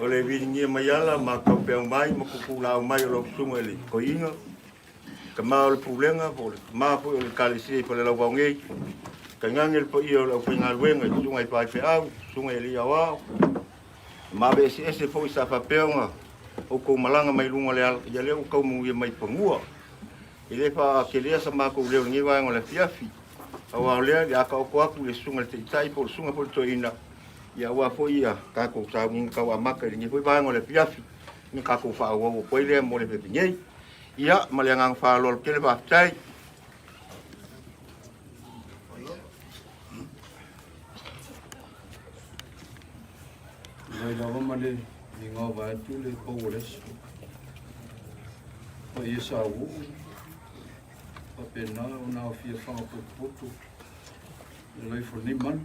O le viligia mai ala ma taupeau mai ma pupulaau mai o lau susuga i le toeaina, tama o le pulega po o le tama foi o le Ekalesia i Falelauvao nei, tainane le paia o le aufaigaluega i susuga i faifeau, susuga i alii aoao, ma ave eseese foi sa faapea ona outou malaga mai luga o le ala, ia lea ua tau manuia mai i fanua. E le faatelea sa matou leo i lenei vaega o le afiafi, aua o lea o le a taoto atu i le susuga i le Taitai po o le susuga foi i le Toeaina, ia aua foi ia tatou sauniga tau amata i lenei foi vaega o le afiafi, ona tatou faaauau atu ai lea mo le afiafi nei. Ia, ma le agaga faaaloalo tele, faafetai. Mai lava ma le migao vaeatu le pau o le aso. Paia sa u'u, faapena ona aofia faga potopoto i lalo ifo o lenei malu.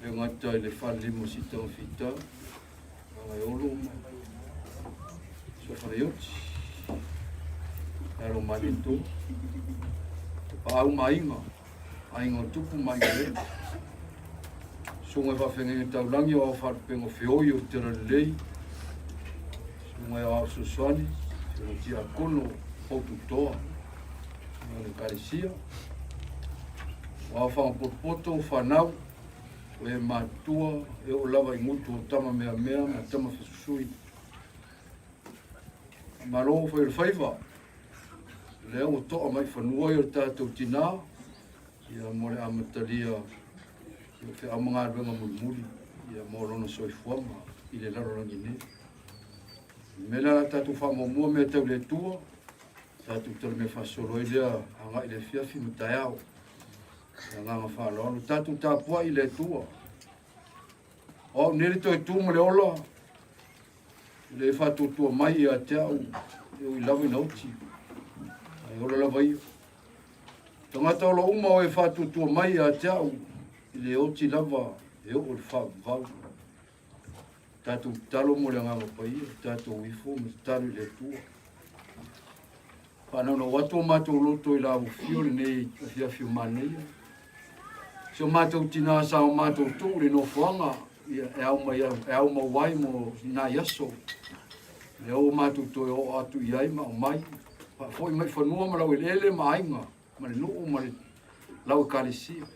E le gata i le falelima o Sitagafita, Gagaeolo ma Sofaleioti, Alo Malietoa, Tapaau ma Aiga, Aiga o Tupu ma Aiga Lele, Susuga i Faafeagaiga Taulagi o Ao Faalupega o Feoi o le Talalelei, Susuga i Aoao Fesoasoani, Susuga Tiakono Poututoa o le Ekalesia, o Ao Fagapotopoto o fanau, o e matutua e oo lava i gutu o tama meamea ma tama fesusui. Malo fai o le faiva, lea ua toa mai fanua i o tatou tinā, ia mo le amatalia o feau ma galuega mulimuli ia mo lona soifuaga i le lalolagi nei. O le mea lea o le a tatou faamuamua mea tau le Atua, tatou talamea faasolo ai lea agai i le afiafi ma taeao. Le agaga faaaloalo, tatou tapuai i le Atua. O au nei le toe tu ma le ola, le faatuatua mai ia te au, e ui lava ina oti, ae ola lava ia. Tagata ola uma o e faatuatua mai ia te au, i le oti lava e oo i le faavavau. Tatou tatalo mo le Agaga Paia, tatou ifo ma tatalo i le Atua. Faanaunau atu o matou loto i la ufio lenei afiafi o manaia. Si o matou tinā sa o matou tuu le nofoaga ia, e ao mai e ao mau ai mo nai aso. Lea ua matou toe oo atu i ai ma aumai. Faafoi mai fanua ma laueleele ma aiga ma le nuu ma le lau ekalesia.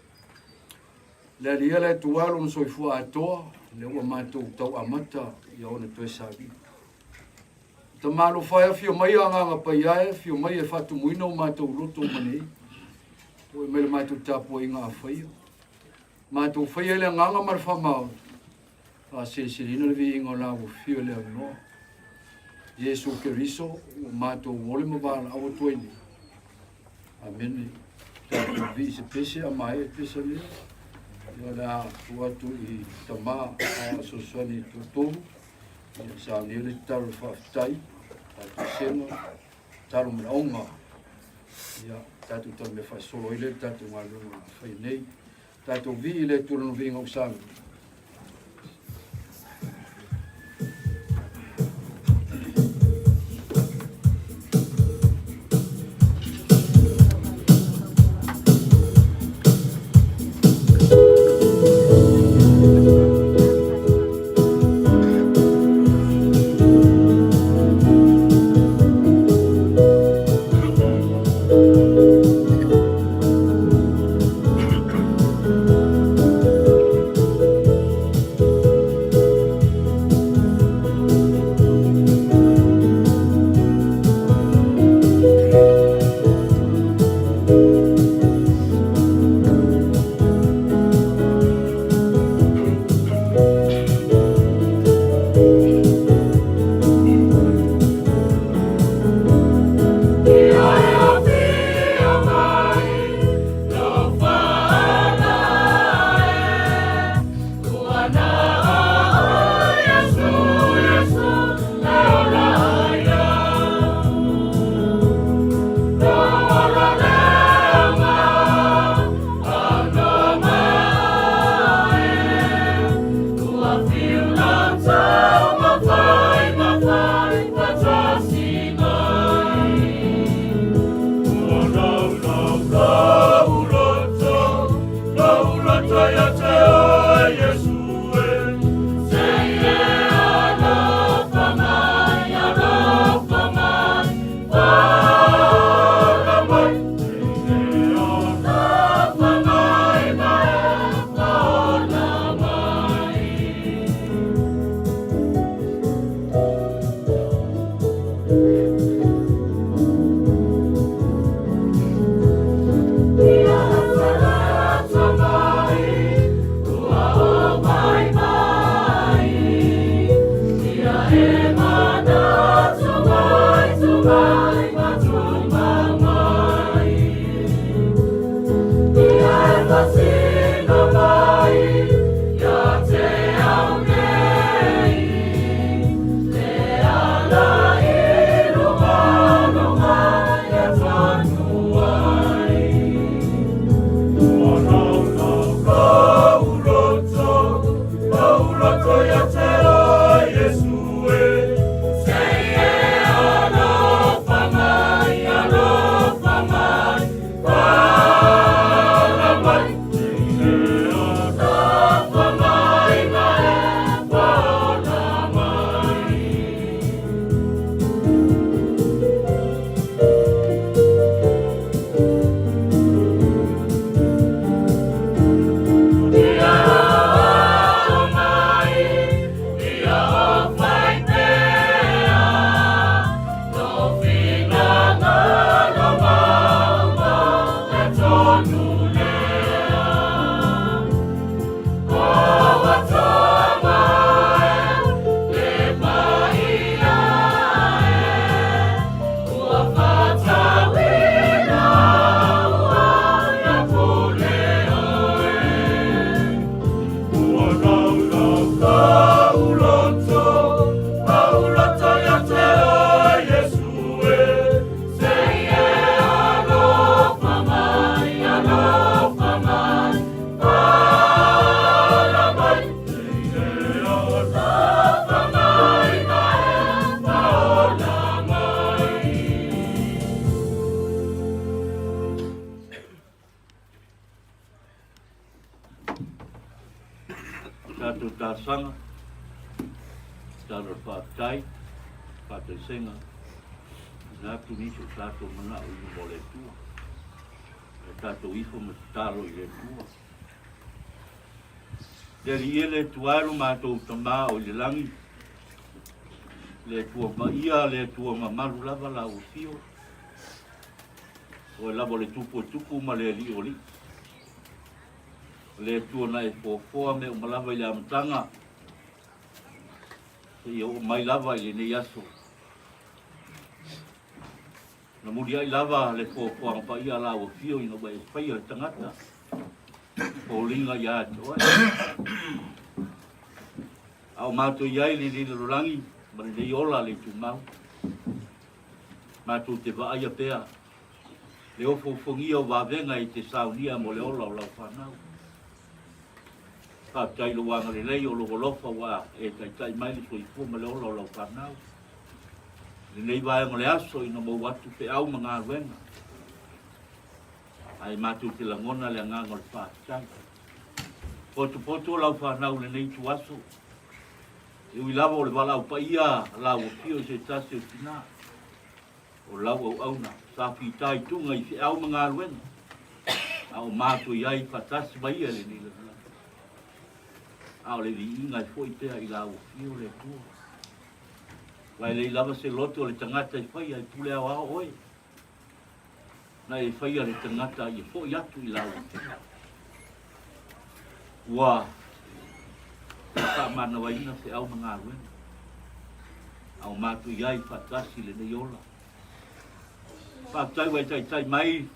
Le Alii e le Atua lona soifua atoa, lea ua matou tau amata ia ona toe savili. Tamalofa e afio mai Agaga Paia e afio mai e faatumuina o matou loto uma nei. Oi mai le matou tapuaiga a faia. Matou faia i le agaga ma le faamaoni. Faasilisiliina le viiga o la ua fio i le aunoa. Iesu Keriso ua matou ole ma valaau atu ai nei. Amene. Tatou vii se pese a maea le pese lea. Ia o le a tuu atu i tama a fesoasoani toatolu. Ia saunia le tatalo le faafetai, tatou sega, tatalo manaoga. Ia tatou taumea faasolo ai lea le tatou galuega fai nei. Tatou vii i le Atua lona viiga ua sauni. Tatou talosaga, tatalo le faafetai, faataisega, na atu nisi o tatou manao i luma o le Atua. E tatou ifo ma tatalo i le Atua. Le Alii e le Atua e lo matou Tamā o i le lagi, le Atua paia, le Atua mamalu lava la ua afio. Oe lava o le Tupu e tupu ma le Alii o alii. O le Atua na e foafoa mea uma lava i le amataga, seia oo mai lava i lenei aso. Na muliai lava le foafoaga paia a lau afio ina ua e faia le tagata, foliga ia te oe. A o matou i ai i lenei lalolagi ma lenei ola le tumau, matou te vaaia pea le ofoofogia o vavega i te saunia mo le ola o lau fanau. Faafetai i lou agalelei o lou alofa ua e taitai mai le soifua ma le ola o lau fanau. Lenei vaega o le aso ina maua atu feau ma galuega. Ae matou te lagona le agaga o le faafetai. Potopoto lau fanau lenei ituaso. E ui lava o le valaau paia lau afio i se tasi o tina. O lau auauna sa fitaituga i feau ma galuega, a o matou i ai faatasi ma ia i lenei lalolagi. A o le viiga e foi pea i lau afio le Atua. Aua e leai lava se loto o le tagata e faia e pule aoao oe. Na e faia le tagata ia foi atu i lau afio. Ua faamanavaina feau ma galuega, a o matou i ai faatasi i lenei ola. Faafetai ua e taitai mai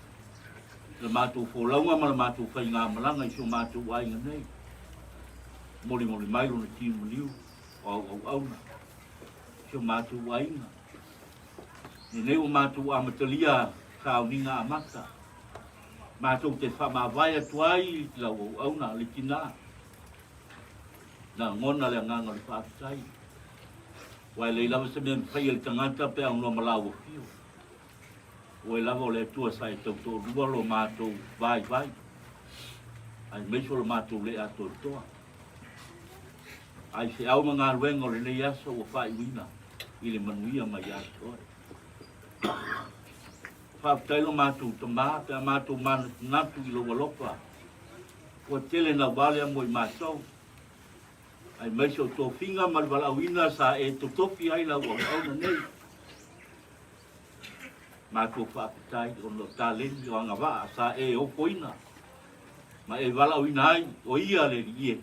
le matou folauga ma le matou faigamalaga i si o matou aiga nei. Molimoli mai lona tino maliu o au auauna si o matou aiga. Lenei ua matou amatalia sauniga amata. Matou te faamavae atu ai i lau auauna le tina. Lagona le agaga o le faafetai. Aua e leai lava se mea e mafai e le tagata pe a aunoa ma lau afio. Oe lava o le Atua sa e tautoalua lo matou vaivai, aemaise o lo matou le atoatoa. Ae feau ma galuega o lenei aso ua faaiuina i le manuia mai ia te oe. Faafetai lo matou Tama pe a matou manatunatu i lou alofa ua tele nauvale mo i matou, aemaise o tofiga ma le valaauina sa e totofi ai lau auauna nei. Matou faafetai ona o taleni o agavaa sa e ofoina ma e valaauina ai o ia le Alii e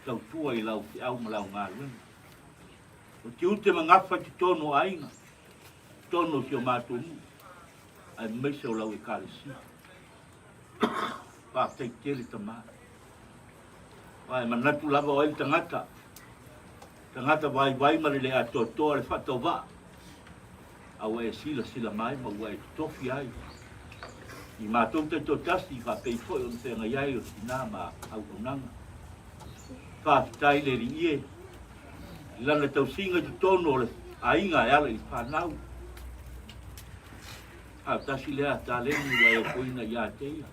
tautua i lau feau ma lau galuega. O tiute ma gafa i totonu o aiga, totonu o si o matou nuu, aemaise o lau Ekalesia. Faafetai tele Tama. Aua e manatu lava o ai le tagata, tagata vaivai ma le le atoatoa le faatauvaa, a ua e silasila mai ma ua e totofi ai i matou taitoatasi faapei foi ona feagai ai o tina ma auaunaga. Faafetai le Alii e, i lana tausiga i totonu o le aiga e ala i le fanau. A o tasi lea taleni ua e ofoina ia te ia.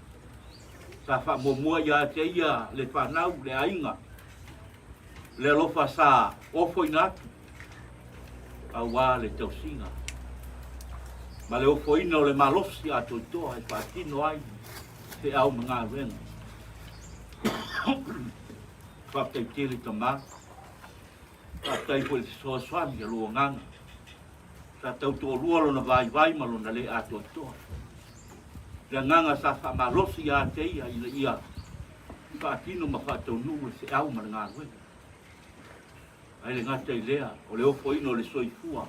Sa faamuamua ia te ia le fanau, le aiga, le alofa sa ofoina atu aua le tausiga ma le ofoina o le malosi atoitoa e faatino ai feau ma galuega. Faafetai tele Tamā. Faafetai foi i le fesoasoani a lou agaga. Sa tau toalua lona vaivai ma lona le atoatoa. Le agaga sa faamalosi ia te ia ina ia faatino ma faataunuu le feau ma le galuega. Ae le gata i lea, o le ofoina o le soifua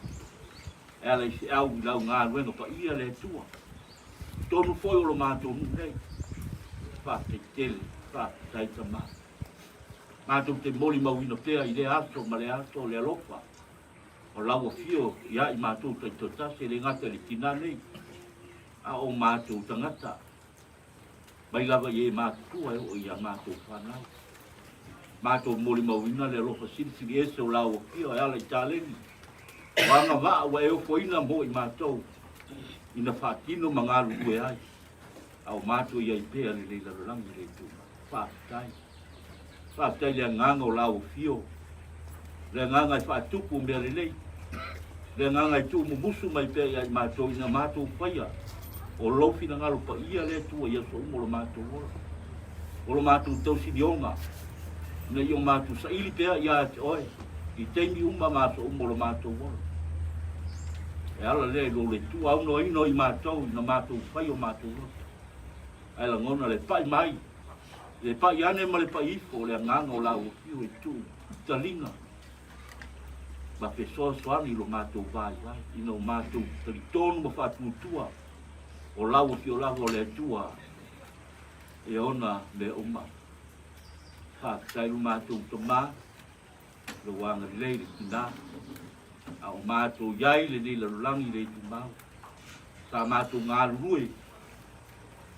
e ala i feau i lau galuega paia le Atua. Tonu foi o lo matou nuu nei. Faafetai tele, faafetai Tamā. Matou te molimauina pea i lea aso ma lea aso le alofa o lau afio ia i matou taitoatasi, e le gata i le tinā nei, a o matou tagata mai lava i e matutua e oo ia matou fanau. Matou molimauina le alofa silisili ese o lau afio e ala i taleni o agavaa ua e ofoina mo i matou ina faatino ma galulue ai, a o matou i ai pea lenei lalolagi le Atua. Faafetai. Faafetai i le agaga o lau afio, le agaga e faatupu mea lelei, le agaga e tuumumusu mai pea ia i matou ina matou faia o lou finagalo paia le Atua i aso uma o lo matou ola, o lo matou tausilioga, ina ia o matou saili pea ia te oe i taimi uma ma aso uma o lo matou ola. E ala lea i lou le Atua aunoaina o i matou ina matou faia o matou loto. Ae lagona le pai mai, le pai ane ma le pai ifo o le agaga o lau afio e tuu taliga ma fesoasoani i lo matou vaivai, ina o matou talitonu ma faatuatua o lau afio lava o le Atua e ona mea uma. Faafetai lo matou Tamā, lou agalelei le tinā, a o matou i ai lenei lalolagi le itumau. Sa matou galulue,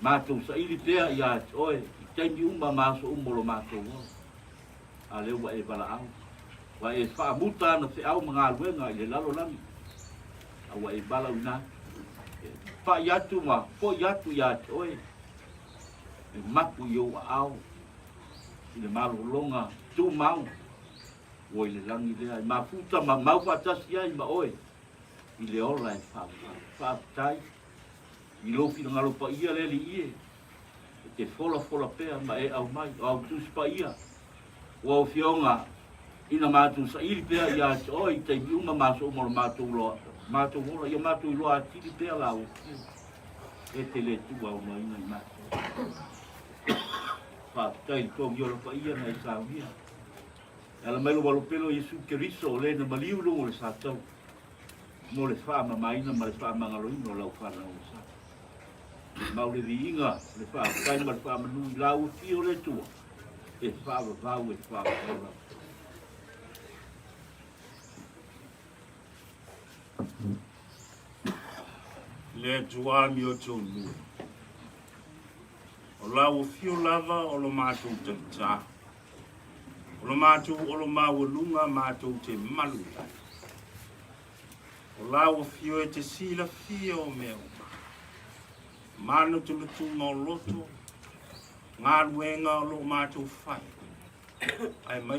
matou saili pea ia te oe i taimi uma ma aso uma o lo matou ola. A lea ua e valaau, ua e faamuta ana feau ma galuega i le lalolagi, a ua e valaauina atu. E pai atu ma foi atu ia te oe, e mapu i ou aao i le malologa tumau ua i le lagi lea, e mafuta ma mau faatasi ai ma oe i le ola e faavavau. Faafetai i lou finagalo paia le Alii e, e te folafola pea ma e aumai o au Tusi Paia, o au Afioga ina matou saili pea ia te oe i taimi uma ma aso uma o lo matou loa, matou ola, ia matou iloa atili pea la au Afioga e te le tuuaunoaina i matou. Faafetai i le togi ola paia na e saunia. E ala mai lou alopele o Iesu Keriso o le na maliu i luga o le satau mo le faamamaina ma le faamagaloina o lau fanau o sa. Mau le viiga, le faafetai ma le faamanu i lau afio o le Atua e faavavau e faavavau lava. Le Atua amiotonue. O lau afio lava o lo matou talitā. O lo matou olo maualuga matou te malu i ai. O lau afio e te silafia o mea uma. Manotunotuga o loto, galuega o lo matou fai, aemaise.